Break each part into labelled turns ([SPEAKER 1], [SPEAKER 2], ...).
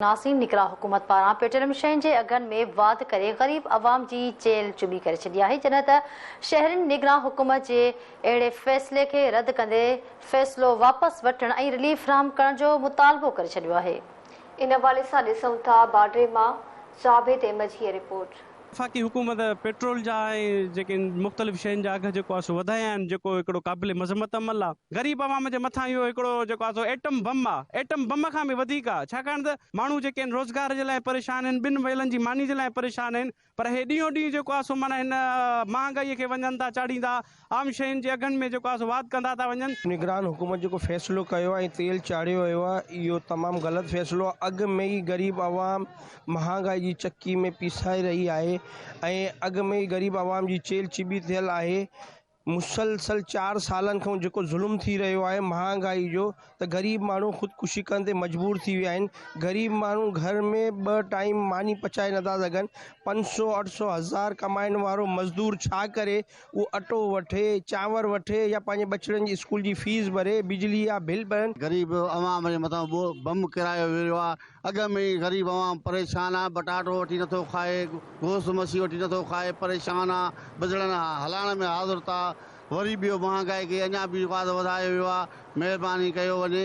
[SPEAKER 1] ناسين نگران حڪومت پاران پيٽروليم شين جي اگهن ۾ واڌ ڪري غريب عوام جي چيلهه چٻي ڪري ڇڏي آهي، جڏهن ته شهرين نگران حڪومت جي اهڙي فيصلي کي رد ڪندي فيصلو واپس وٺڻ ۽ رليف فراهم ڪرڻ جو مطالبو ڪري ڇڏيو آهي.
[SPEAKER 2] ان حوالي سان ڏسون ٿا باڊري مان جاويد احمد جي هيء رپورٽ.
[SPEAKER 3] وفاقي حڪومت پيٽرول جا ۽ جيڪي مختلف شين جا اگهه جيڪو آهي سو وڌايا آهن جيڪو هڪڙو قابل مذمت عمل آهي غريب عوام جي مٿان اهو هڪڙو جيڪو آهي سو ايٽم بم آهي ايٽم بم کان به وڌيڪ آهي ڇاڪاڻ ته ماڻهو جيڪي آهن روزگار جي لاء پريشان آهن ٻن ويلن جي ماني جي لاء پريشان آهن پر هي ڏينهون ڏينهن جيڪو آهي سو معنيٰ هن مهانگائي کي وڃن ٿا چاڙهيندا عام شين جي اگهن ۾ جيڪو آهي سو واڌ ڪندا ٿا وڃن.
[SPEAKER 4] نگران حڪومت جيڪو فيصلو ڪيو آهي ۽ تيل چاڙهيو ويو آهي اهو تمام غلط فيصلو آهي اڳ ۾ ئي غريب عوام مهانگائي جي چڪي ۾ پيسائي رهي آهي ۽ اڳ ۾ ئي غريب عوام جي چيلهه چٻي ٿيل آهي مسلسل چار سالن کان جيڪو ظلم ٿي رهيو آهي مهانگائي جو ته غريب ماڻهو خودڪشي ڪرڻ تي مجبور ٿي ويا آهن غريب ماڻهو گهر ۾ ٻه ٽائيم ماني پچائي نٿا سگهن پنج سو اٺ سو هزار ڪمائڻ وارو مزدور ڇا ڪري اهو اٽو وٺي چانور وٺي يا پنهنجي ٻچڙن جي اسڪول جي فيس ڀري بجلي يا بل ڀرن.
[SPEAKER 5] غريب عوام جي مٿان بم ڪيرايو ويو آهي اڳ ۾ ئي غريب عوام پريشان آ، بٽاٽو وٺي نٿو کائي، گوشت مڇي وٺي نٿو کائي، پريشان آ، بجڙن هلائڻ ۾ حاضر تا، وري ٻيو مهانگائي کي اڃا به واڌ وڌايو ويو آ، مهرباني ڪيو وڃي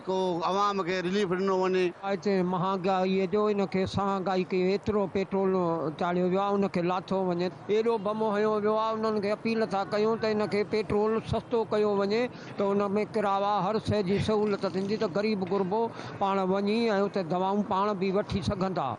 [SPEAKER 5] ڪو عوام کي رليف ڏنو وڃي.
[SPEAKER 6] هتي مهانگائي جو ان کي سهانگائي ڪئي ايترو پيٽرول چاڙهيو ويو آهي ان کي لاٿو وڃي. ايڏو بم هنيو ويو آهي انهن کي اپيل ٿا ڪيون ته ان کي پيٽرول سستو ڪيو وڃي ته ان ۾ ڪراوا هر شيء جي سهولت ٿيندي ته غريب غربو پاڻ وڃي ۽ اتي دوائون پاڻ به وٺي سگهندا.